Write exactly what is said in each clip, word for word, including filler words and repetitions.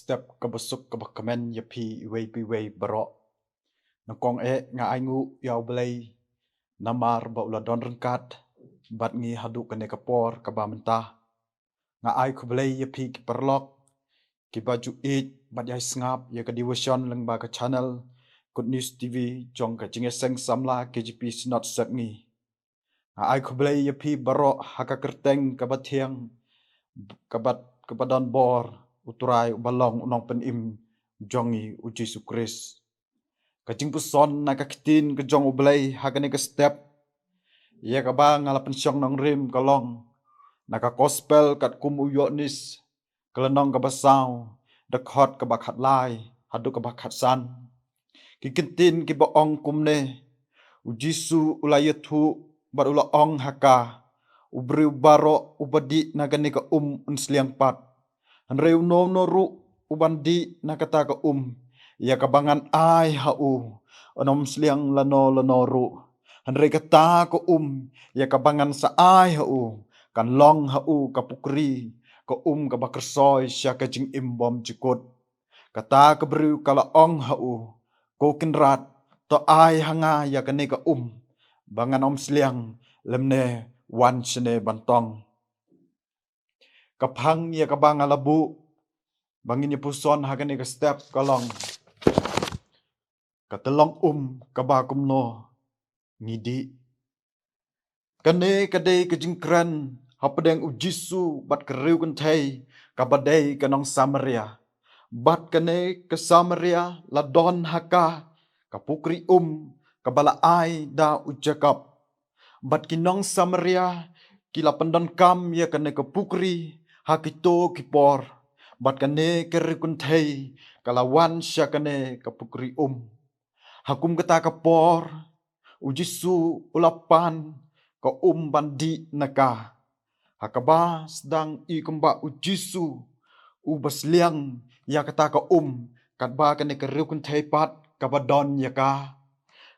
step kaba suk kaba kmen ïa phi iwei pa iwei baroh. Nyngkong eh nga ai nguh ïa U Blei namar ba u la don ryngkat bad ngi haduh kane ka por kaba mynta. Nga ai khublei ïa phi ki paralok kiba ju ïeit bad ïai sngap ïa ka devotion lyngba ka channel Good News T V jong ka Jingïaseng Samla K J P Synod Sepngi. Nga ai khublei ïa phi baroh ha ka kyrteng kaba thiang, kaba, kaba don bor U Trai uba long U Nongpynim jong ngi U Jisu Khrist. Ka jingpuson na ka ktien ka jong U Blei ha kane ka step ïa kaba nga la pynshong nongrim ka long na ka Gospel katkum u Ïoannis, ka lynnong kaba saw, dkhot kaba khatlai haduh kaba khatsan. Ki kyntien kiba ong kumne: U Jisu u la ïathuh bad u la ong ha ka: U briew baroh uba dih na kane ka um un sliang pat. Hynrei uno uno ruh uban dih na kata ka um ïa kaba ngan ai ha u, un ym sliang lano lano ruh. Hynrei kata ka um ïa kaba ngan sa ai ha u kan long ha u ka pukri, ka um kaba kyrsoi sha ka jingim bymjukut. Kata ka briew ka la ong ha u: Ko Kynrad, to ai ha nga ïa kane ka um ba ngan ym sliang lymne wan shane ban tong. Ka phang ïa kaba nga la buh ba ngin ïa puson ha kane ka step ka long: Ka tyllong um kaba kumno ngi dih? Kane ka dei ka jingkren hapdeng U Jisu bad ka riewkynthei kaba dei ka nong Samaria. Bad kane ka Samaria la don ha ka ka pukri um kaba la ai da u Jakob. Bad ki nong Samaria ki la pyndonkam ïa kane ka pukri ha kito ki por. Bad kane ka riewkynthei ka la wan sha kane ka pukri um. Ha kum kata ka por, U Jisu u la pan ka um ban dih na ka. Ha kaba sdang i kumba U Jisu uba sliang ïa kata ka um, katba kane ka riewkynthei pat kaba don ïa ka.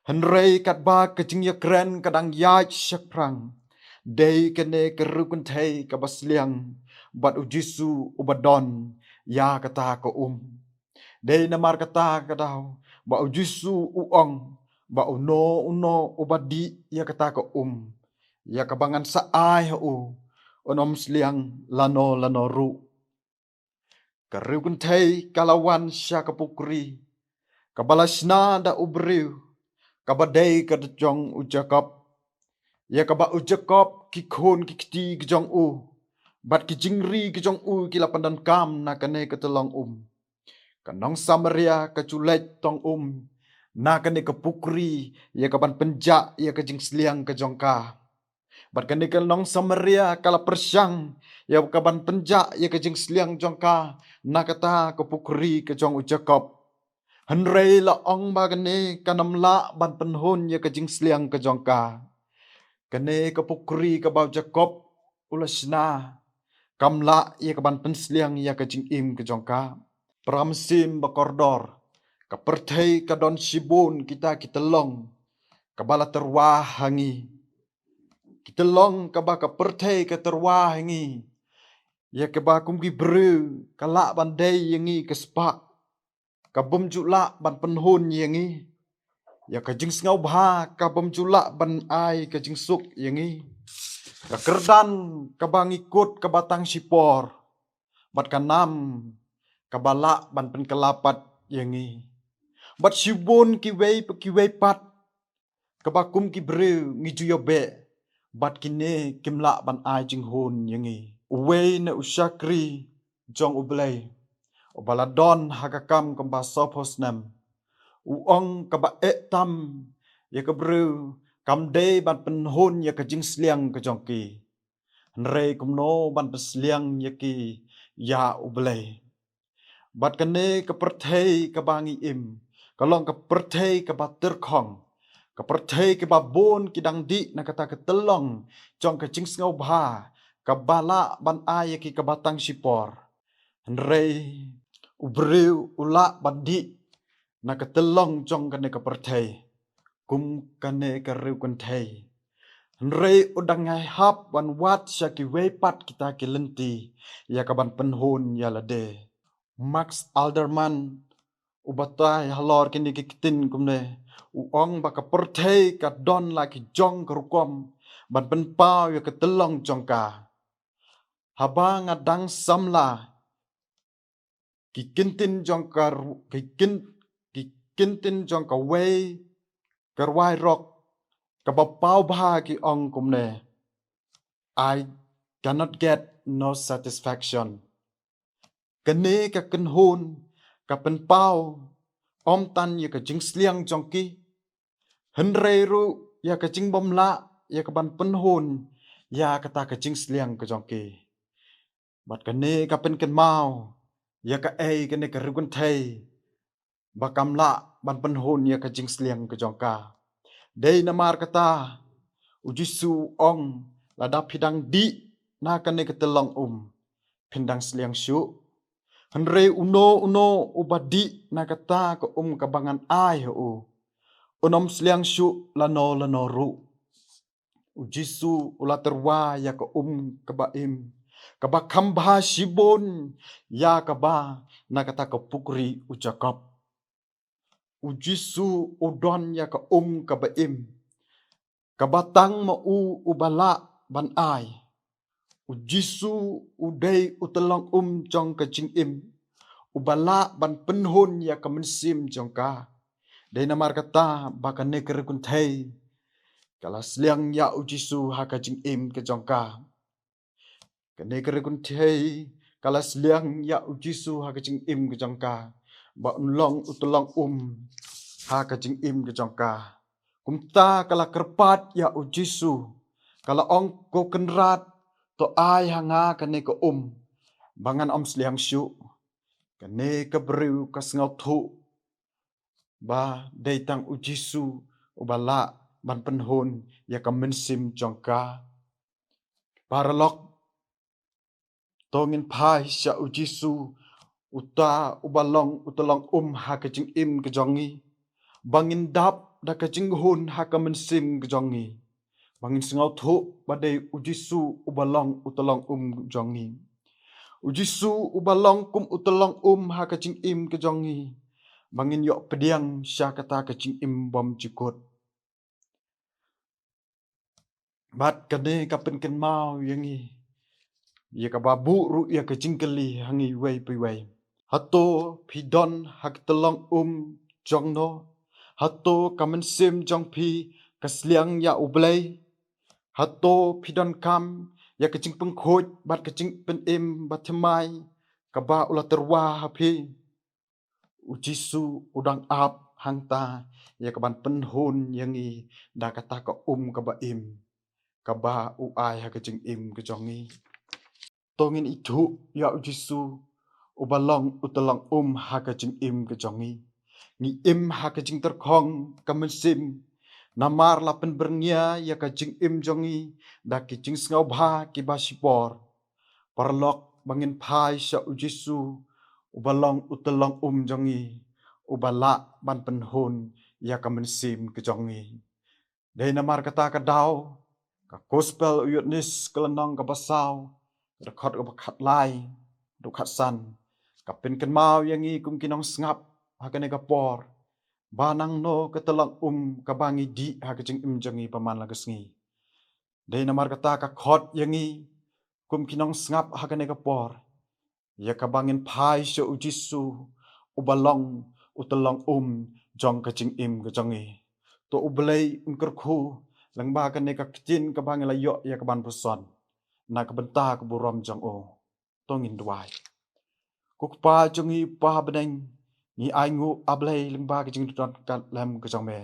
Hynrei katba ka jingïakren ka dang ïaid shaphrang, dei kane ka riewkynthei kaba sliang bad U Jisu uba don ïa kata ka um. Dei namar kata ka daw ba U Jisu u ong ba uno uno uba dih ïa kata ka um, ïa kaba ngan sa ai ha u, un ym sliang lano lano ruh. Ka riewkynthei ka la wan sha ka pukri kaba la shna da u briew kaba dei ka jong u Jakob. Ïa kaba u Jakob, ki khun ki kti ki jong u bad ki jingri ki jong u ki la pyndonkam na kane ka tyllong um. Ka nong Samaria ka ju leit tong um na kane ka pukri ïa kaban pynjah ïa ka jingsliang ka jong ka. Bad kane ka nong Samaria ka la pyrshang ïa kaban pynjah ïa ka jingsliang jong ka na kata ka pukri ka jong u Jakob. Hynrei la ong ba kane kan ym lah ban pynhun ïa ka jingsliang ka jong ka. Kane ka pukri kaba u Jakob u la shna kam lah ïa kaban pynsliang ïa ka jingim ka jong ka. Para mynsiem ba kordor, ka pyrthei ka don shibun kita ki tyllong kaba la tyrwa ha ngi. Ki tyllong kaba ka pyrthei ka tyrwa ha ngi, ïa kaba kum ki briew ka lah ban dei ïa ngi ka spah, ka bym ju lah ban pynhun ïa ngi. Ïa ka jingsngewbha ka bym ju lah ban ai ka jingsuk ïa ngi. Ka kyrdan kaba ngi kut kaba tang shipor bad ka nam kaba lah ban pynkylla pat ïa ngi. Bad shibun kiwei pa kiwei pat kaba kum ki briew ngi ju ïoh beh, bad kine kim lah ban ai jinghun ïa ngi. Uwei na u shakri jong U Blei uba la don ha ka kam kumba sawphew snem u ong kaba eh tam ïa ka briew kam dei ban pynhun ïa ka jingsliang ka jong ki, hynrei kumno ban pynsliang ïa ki ïa U Blei. Bad kane ka pyrthei kaba ngi im ka long ka pyrthei kaba tyrkhong, ka pyrthei kaba bun ki dang dih na kata ka tyllong jong ka jingsngewbha kaba lah ban ai ïa ki kaba tang shipor. Hynrei u briew u lah ban dih na ka tyllong jong kane ka pyrthei kum kane ka riewkynthei. Hynrei u dang ïai hap ban wad sha kiwei pat kita ki lynti ïa kaban pynhun ïa lade. Max Alderman u batai halor kine ki ktien kumne, u ong ba ka pyrthei ka don la ki jong ka rukom ban pynpaw ïa ka tyllong jong ka. Haba nga dang samla ki kyntien jong ka ru-, ki kyn-, ki kyntien jong kawei ka rwai rock kaba paw bha, ki ong kumne: "I cannot get no satisfaction." Kane ka kynhun ka pynpaw ym tang ïa ka jingsliang jong ki, hynrei ruh ïa ka jingbymlah ïa ka ban pynhun ïa kata ka jingsliang ka jong ki. Bad kane ka pynkynmaw ïa kaei kane ka riewkynthei ba kam lah ban pynhun ïa ka jingsliang ka jong ka. Dei namar kata u Jisu u ong, lada phi dang dih na kane ka tyllong um, phin dang sliang shuh. Hynrei uno uno uba dih na kata ka um kaba ngan ai ha u, un ym sliang shuh lano lano ruh. U Jisu u la tyrwa ïa ka um kaba im, kaba kham bha shibun ïa kaba na kata ka pukri u Jakob. U Jisu u don ïa ka um kaba im, kaba tang ma u uba lah ban ai. U Jisu u dei u tyllong um jong ka jingim, uba lah ban pynhun ïa ka mynsiem jong ka. Dei namar kata ba kane ka riewkynthei ka la sliang ïa u Jisu ha ka jingim ka jong ka. Kane ka riewkynthei ka la sliang ïa u Jisu ha ka jingim ka jong ka, ba un long u tyllong um ha ka jingim ka jong ka. Kumta ka la kyrpad ïa u Jisu, ka la ong, "Ko Kynrad, to ai ha nga kane ka um, ba ngan ym sliang shuh." Kane ka briew ka sngewthuh ba dei tang u Jisu uba lah ban pynhun ïa ka mynsiem jong ka. Paralok, to ngin phai sha u Jisu, uta uba long u tyllong um ha ka jingim ka jong ngi, ba ngin dap da ka jinghun ha ka mynsiem ka jong ngi, ba ngin sngewthuh ba dei u Jisu uba long u tyllong um jong ngi. U Jisu uba long kum u tyllong um ha ka jingim ka jong ngi, ba ngin ïoh pdiang sha kata ka jingim bymjukut. Bad kane ka pynkynmaw ïa ngi ïa kaba buh ruh ïa ka jingkylli ha ngi iwei pa iwei. Hato phi don ha ka tyllong um jong no? Hato ka mynsiem jong phi ka sliang ïa U Blei? Hato phi donkam ïa ka jingpynkhuid bad ka jingpynim bathymmai kaba u la tyrwa ha phi? U Jisu u dang ap hangta ïa ka ban pynhun ïa ngi da kata ka um kaba im, kaba u ai ha ka jingim ka jong ngi. To ngin ithuh ïa u Jisu uba long u tyllong um ha ka jingim ka jong ngi. Ngi im ha ka jingtyrkhong ka mynsiem, namar la pynbyrngia ïa ka jingim jong ngi da ki jingsngewbha kiba shipor. Paralok, ba ngin phai sha u Jisu uba long u tyllong um jong ngi, uba lah ban pynhun ïa ka mynsiem ka jong ngi. Dei namar kata ka daw, ka Gospel u Ïoannis ka lynnong kaba saw, ka dkhot kaba khatlai haduh khatsan, ka pynkynmaw ïa ngi kum ki nongsngap ha kane ka por, ba nangno ka tyllong um kaba ngi dih ha ka jingim jong ngi ba man la ka sngi. Dei namar kata ka khot ïa ngi kum ki nongsngap ha kane ka por, ïa kaba ngin phai sha u Jisu uba long u tyllong um jong ka jingim ka jong ngi. To U Blei un kyrkhu lyngba kane ka ktien kaba ngi la ïoh ïa ka ban puson na ka bynta ka burom jong u. To ngin duwai. Ko Kpa jong ngi, Kpa bneng, ngi ainguh, A Blei, lyngba ka jingdon ka lem ka jong me.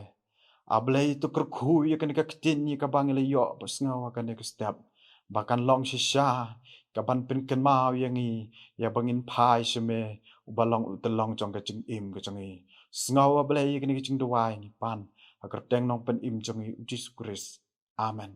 A Blei, to kyrkhu ïa kane ka ktien ïa kaba ngi la ïoh ba sngew ha kane ka step, ba kan long shisha ka ban pynkynmaw ïa ngi ïa ba ngin phai sha me uba long u tyllong jong ka jingim ka jong ngi. Sngew, A Blei, ïa kane ka jingduwai ngi pan ha ka kyrteng Nongpynim jong ngi, u Jisu Khrist. Amen.